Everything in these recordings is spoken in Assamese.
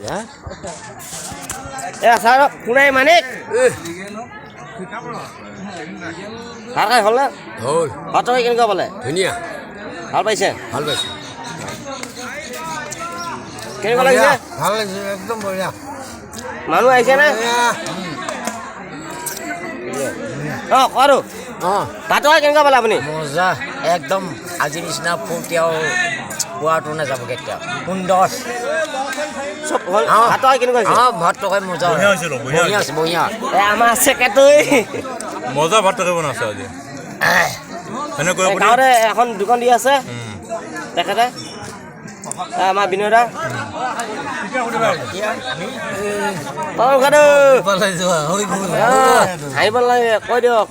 এ ছাৰ সোণাই মানিক ভাত খাই হ'ল নে? হ'ল। ভাত তৰকাৰী কেনেকুৱা পালে? ধুনীয়া। ভাল পাইছে? ভাল পাইছোঁ। কেনেকুৱা লাগিছে? ভাল লাগিছে, একদম বঢ়িয়া। মানুহ আহিছে নে? অঁ, কোৱাটো। অঁ। ভাত তৰকাৰী কেনেকুৱা পালে আপুনি? মজা একদম, আজিৰ নিচিনা ফূৰ্তি আৰু পোৱাটো নাযাব কেতিয়াও। সুন্দৰ। চব হ'ল। ভাত তৰকাৰী কেনেকুৱা হৈছে? অঁ, ভাত তৰকাৰী মজা। বঢ়িয়া হৈছে ৰ, বঢ়িয়া। বঢ়িয়া হৈছে, বঢ়িয়া। এ আমাৰ চেক্ৰেটাৰী। মজা ভাত তৰকাৰী বনাইছে আজি। সেনেকৈ এই গাঁৱতে এখন দোকান দি আছে তেখেতে। এ আমাৰ বিনয় দা। হাঁহিব নালাগে, কৈ দিয়ক।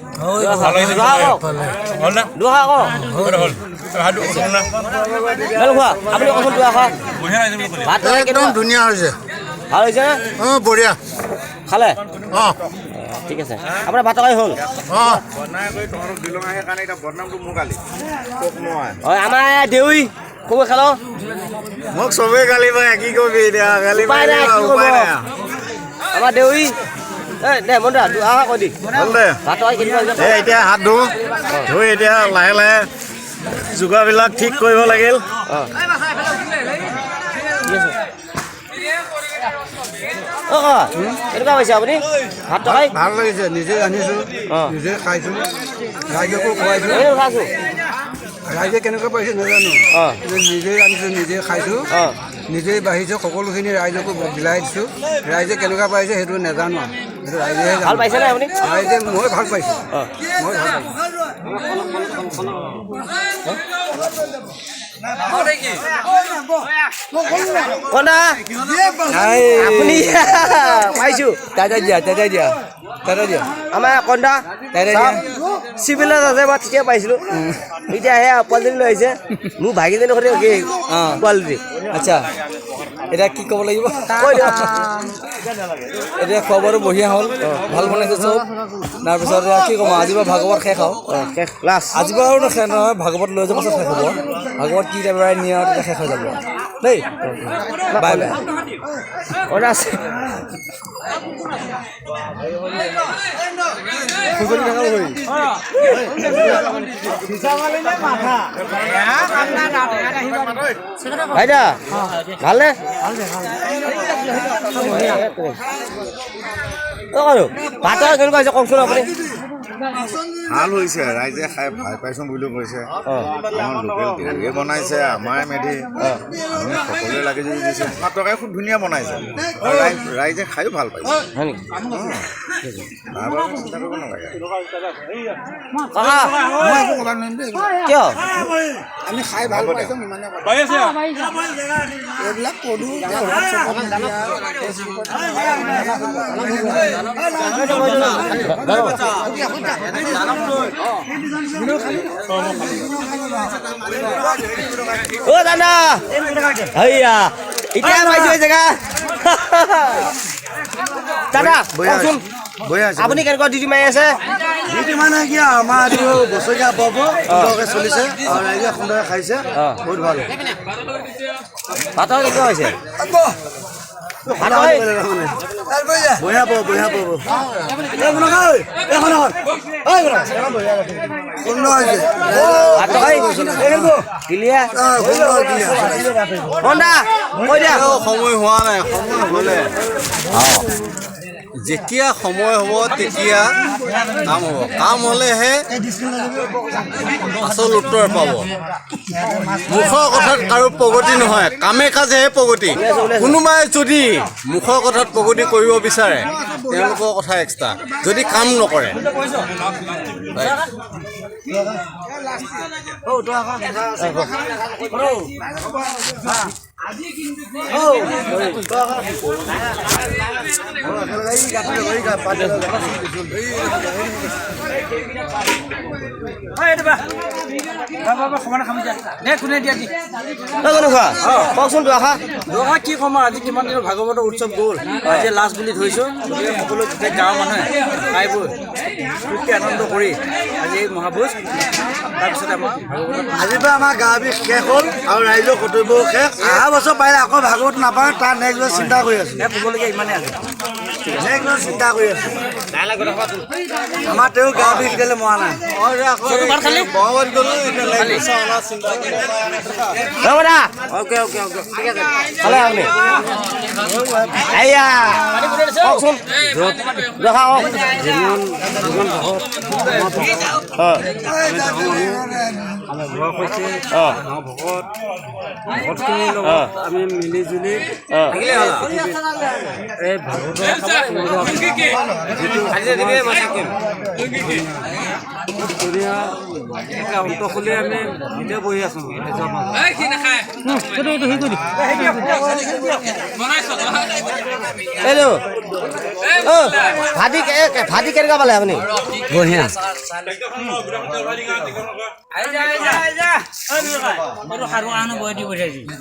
ভাল লাগিছে। দুষাৰ কওক। হ'ল না? দুষাৰ কওক। হ'ল, হ'ল। হ'ল না? ভাল খোৱা। আপুনি কচোন দুষাৰ। বঢ়িয়া লাগিছে বুলি ক'লি। ভাত তৰকাৰী একদম কেনেকুৱা? ধুনীয়া হৈছে। ভাল হৈছে নে? অঁ, বঢ়িয়া। খালে? অঁ। ঠিক আছে, আপোনাৰ ভাত তৰকাৰী হ'ল? অঁ। হয়, আমাৰ দেউৰী খুব খেলো। মোক চবেই গালি পায়, কি কবি এতিয়া, গালি। উপায় নাই, কি কৰিব? আমাৰ দেউৰী। এই দে মন্দা, দুষাৰ কৈ দি। হ'ল দে। ভাত তৰকাৰী কেনেকুৱা হৈছে? এই এতিয়া হাত ধো, ধুই এতিয়া লাহে লাহে যোগাৰবিলাক ঠিক কৰিব লাগিল। অঁ, ঠিক আছে। অ কাকা, কেনেকুৱা পাইছে আপুনি ভাত তৰকাৰী? ভাল লাগিছে, নিজে ৰান্ধিছোঁ। অঁ। নিজে খাইছোঁ, ৰাইজকো খুৱাইছোঁ। এই খাইছোঁ। ৰাইজে কেনেকুৱা পাইছে নাজানো। অঁ। কিন্তু নিজে ৰান্ধিছোঁ, নিজে খাইছোঁ। অঁ। নিজেই বাঢ়িছোঁ, সকলোখিনি ৰাইজকো বিলাই দিছোঁ। ৰাইজে কেনেকুৱা পাইছে সেইটো নাজানো আৰু। সেইটো ৰাইজেহে ভাল জানে। পাইছেনে আপুনি? ৰাইজে, মই ভাল পাইছোঁ। অঁ। মই ভাল পাইছোঁ। কন্দা, আপুনি পাইছোঁ। তাতে দিয়া, তাতে দিয়া, তাতে দিয়া। আমাৰ কন্দা। তাতে দিয়া। চিভিলত আছে, মই তেতিয়া পাইছিলোঁ। এতিয়া সেয়া পোৱালিজনী লৈ আহিছে, মোৰ ভাগিজনী সৈতে কি অঁ। পোৱালিটি। আচ্ছা, এতিয়া কি ক'ব লাগিব? কৈ দিয়ক। এতিয়া খোৱা বোৱাটো বঢ়িয়া হ'ল, ভাল বনাইছে চব। তাৰপিছত এতিয়া কি ক'ম, আজিৰ পৰা ভাগৱত শেষ আৰু। অঁ, শেষ, লাষ্ট। আজিৰ পৰা আৰু শেষ নহয়, ভাগৱত লৈ যোৱাৰ পাছত শেষ হ'ব। ভাগৱত কি টাইপেৰে নিয়ে আৰু তেতিয়া শেষ হৈ যাব দেই। Bye bye. কন্দা আছে। ভাইদা, ভালনে? অ আৰু ভাত তৰকাৰী কেনেকুৱা হৈছে কওকচোন আপুনি? ভাল হৈছে, ৰাইজে খাই ভাল পাইছোঁ বুলিও কৈছে। আমাৰ লোকেল দেউৰীয়ে বনাইছে, আমাৰ মেধি, আমি সকলোৱে লাগি যদি দিছে। ভাত তৰকাৰী খুব ধুনীয়া বনাইছে আৰু ৰাইজে খায়ো ভাল পাইছে। হয় নেকি? তাৰ বাবে চিন্তা কৰিব নালাগে। কাকা, কিয়? আমি খাই ভাল পাইছোঁ, ইমানে কথা। এইবিলাক ক'লো এতিয়া হোৱাটছএপত নিদিয়া, ফেচবুকত। অ দাদা, হেইয়া এতিয়া পাইছোঁ এই জেগা। দাদা, কওকচোন, আপুনি কেনেকুৱা ডিউটি মাৰি আছে? ডিউটি মানে কি আৰু, আমাৰ এইটো বছৰেকীয়া পৰ্ব সুন্দৰকৈ চলিছে আৰু ৰাইজে সুন্দৰকৈ খাইছে। অঁ। বহুত ভাল। ভাত তৰকাৰী কেনেকুৱা হৈছে? ভাত তৰকাৰী? বঢ়িয়া পাব, বঢ়িয়া পাব। সুন্দৰ হৈছে। ভাত তৰকাৰী ক্লিয়াৰ। কন্দা, কৈ দিয়া। সময় হোৱা নাই, সময় হ'লে, যেতিয়া সময় হ'ব তেতিয়া কাম হ'ব। কাম হ'লেহে আচল উত্তৰ পাব। মুখৰ কথাত কাৰো প্ৰগতি নহয়, কামে কাজেহে প্ৰগতি। কোনোবাই যদি মুখৰ কথাত প্ৰগতি কৰিব বিচাৰে, তেওঁলোকৰ কথা এক্সট্ৰা, যদি কাম নকৰে। অ কেনেকুৱা, কওকচোন দুআষাৰ। দুআষাৰ কি ক'ম আৰু, আজি কিমান দিনৰ ভাগৱতৰ উৎসৱ গ'ল, আজি লাষ্ট বুলি ধৰিছোঁ। গতিকে সকলো গোটেই গাঁৱৰ মানুহে খাই বৈ ফূৰ্তি আনন্দ কৰি আজি এই মহাভোজ তাৰপিছত আমাৰ আজিৰ পৰা আমাৰ গা বিষ শেষ হ'ল আৰু ৰাইজৰ কৰ্তব্যও শেষ। অহা বছৰ পাৰিলে আকৌ ভাগৱত নাপাওঁ, তাৰ নেক্সট বছৰ চিন্তা কৰি আছোঁ। ক'বলগীয়া ইমানেই আছে। নেক্সট বছৰ চিন্তা কৰি আছোঁ। আমাৰ তেওঁ গা বিষ এতিয়ালৈ মৰা নাই। হ'ব দা। অ'কে অ'কে অ'কে, ঠিক আছে। খালে আপুনি? আইয়া, কওকচোন দেখা, কওক। যিমান যিমান ভকত আমাৰ ভকত, আমি ডাঙৰ মানুহ, আমাৰ বয়স হৈছে, আমাৰ ভকত ভকতখিনিৰ লগত আমি মিলি জুলি এই ভাগৱতৰ যিটো খুব ধুনীয়া একে অন্ত খুলি আমি এতিয়া বহি আছোঁ ৰাইজৰ মাজত। এইটো অ ভাতি, ভাতি কেনেকুৱা পালে আপুনি? বঢ়িয়া।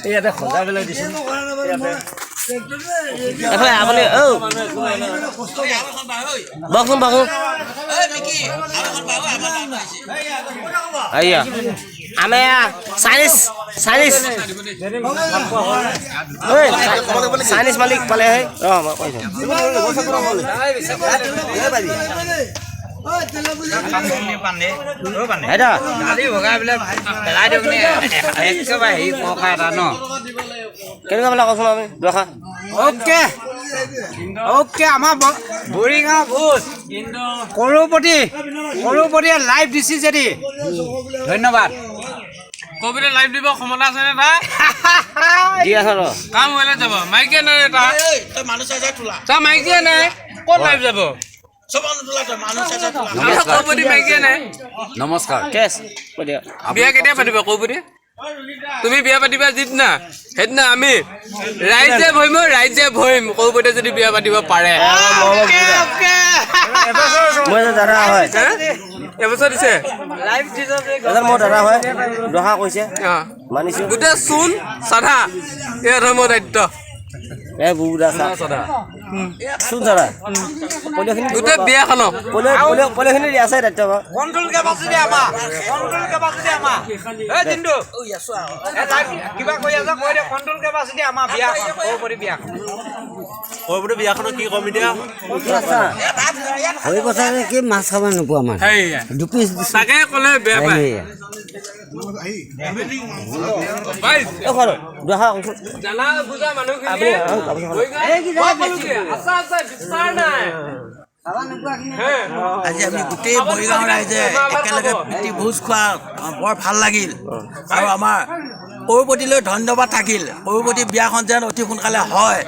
ইয়াতে সজাই পেলাই দিছে এইফালে আপুনি। ঔ, বহকচোন, বহকচোন। আইয়া, আমি চাইনিজ, চাইনিজ, ঐ চাইনিজ মালিক পালে। হে, অঁ, মই কৈছোঁ। আইতা। পেলাই দিয়ক নে একেবাৰে হেৰি পকা এটা ন। কেনেকুৱা পালে কওকচোন আপুনি দুআষাৰ? অ'কে অ'কে, আমাৰ বৰিগাঁও ভোজ কৰোপতি, কৰোপতিয়ে লাইভ দিছে যদি ধন্যবাদ। কবিতা লাইভ দিব ক্ষমতা আছে নে তাৰ? দি আছে ৰ। কাম হ'লে যাব, মাইকীয়ে নাই তাৰ। চা, মাইকীয়ে নাই, ক'ত লাইভ যাব? কৌপতি মাইকীয়ে নাই। নমস্কাৰ। কেছ কৈ দিয়ক। বিয়া কেতিয়া পাতিবা কৌপতি? তুমি বিয়া পাতিবা যিদিনা, সেইদিনা আমি ৰাইজে ভৰিম, ৰাইজে ভৰিম, কৌপতিয়ে যদি বিয়া পাতিব পাৰে। মই এজন দাদা হয়। হে? এবছৰ দিছে। এজন মোৰ দাদা হয়, দুআষাৰ কৈছে, অ মানিছোঁ। গোটেই চোন চাধা, এয়া ধৰ্মৰ দায়িত্ব। এ বুবুদা চা, চোন চাধা পলিঅ'খিনি, গোটেই বিয়াখনক পলিঅ'খিনি আছে দায়িত্ব বাৰু। কণ্ট্ৰল কেপাচিটি আমাৰ, কণ্ট্ৰল কেপাচিটি আমাৰ। এই জিন্তু, এই লাইভ কিবা কৰি আছে, কৈ দে। কণ্ট্ৰল কেপাচিটি আমাৰ বিয়াখন, কৰোপতি বিয়াখন। কৌপতি বিয়াখনত কি কম এতিয়া? হৈ কথা কি, মাছ খাব নোপোৱা মানে সেইয়া দুপিচ। তাকে ক'লে বেয়া পায়। এই খোৱা, দুআষাৰ কওকচোন। জানা বুজা মানুহখিনিয়ে আছা আছা বিচাৰ নাই। আজি আমি গোটেই মৰিগাঁও ৰাইজে একেলগে প্ৰীতি ভোজ খোৱা বৰ ভাল লাগিল আৰু আমাৰ কৰোপতিলৈ ধন্যবাদ থাকিল। কৰোপতি বিয়াখন যেন অতি সোনকালে হয়।